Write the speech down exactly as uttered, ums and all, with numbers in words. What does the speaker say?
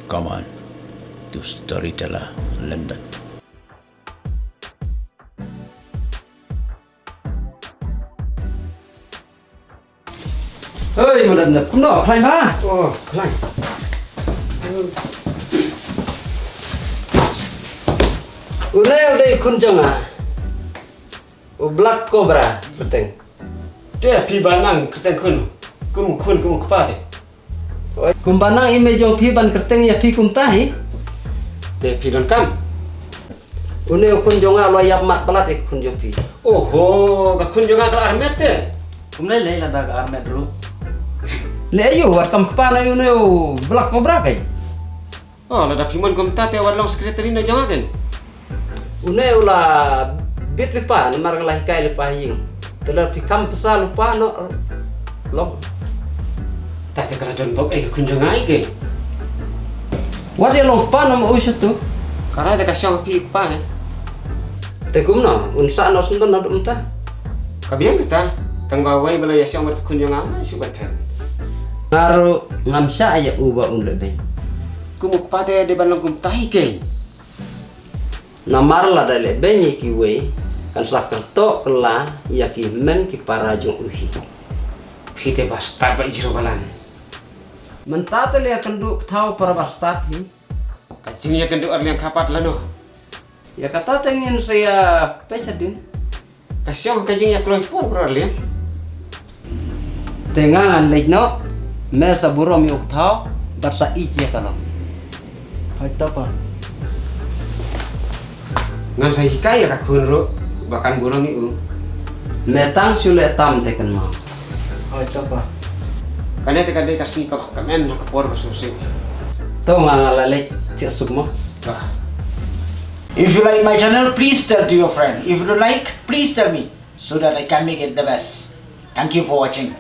Come on to Storyteller London. Oi, madan na. Kumno, khlaiñ ba? Oh, khlaiñ. Une u dei khun jong nga. U Black Cobra, kyrteng. Te phi ban nang kyrteng khun. Kum khun, kum kpa te. Oi, kum ban nang i mei jong phi ban kyrteng ïa phi kumta hi. Te phi donkam. Une u khun jong nga u la ïap mat palat ïa ka khun jong phi. Oho, ka khun jong nga ka la armet te. Kumne lei lada ka armet ruh. Lei aïu wat kam kpa na une u Black Cobra kai. Oh, lada phi mon kumta te wat long secretary na jong nga kai. Une u la bit lypa namar ka la hikai lypa ha ïing. Te lada phi kham pisa lypa noh long. Ta te ka la don bok ei ka khun jong nga ei kai. Wat ïa long kpa na ma u shuh tu. Ka rai da ka shong phi kpa he. Te kumno un sah noh sendon na dum ta. Ka biang kita. Tang ba wei ba la ïa shong bad ka khun jong nga ma shu bad phem. Nga ruh ngam shah ïa u ba un leh beiñ. Kum u kpa te dei ban long kumta hi kai. Namar lada leh beiñ ïa kiwei kan sa kyrtoh kylla ïa ki hynmen ki para jong u hi. Phi te bastad ba jiro balan. Mynta te leh kynduh thaw para bastad hi. Ka jingïakynduh arliang khapat lano. Ïa kata te ngin sa ïa peit hadien. Ka shong ka jingïakloi por por arliang. Te nga ngan leit noh, me sa burom ïa u thaw bad sa ïeit ïa ka long. Hoi to pa. Ngan sa hikai ïa ka khun ruh ba kan burom ïa u. Me tang shu leh tam te kynmaw. Hoi to pa. Kane te ka dei ka sngi kaba kmen ha ka por ba sngewsih. To nga nga la leit thiah suk mo. Bah. If you like my channel, please tell to your friend. If you don't like, please tell me so that I can make it the best. Thank you for watching.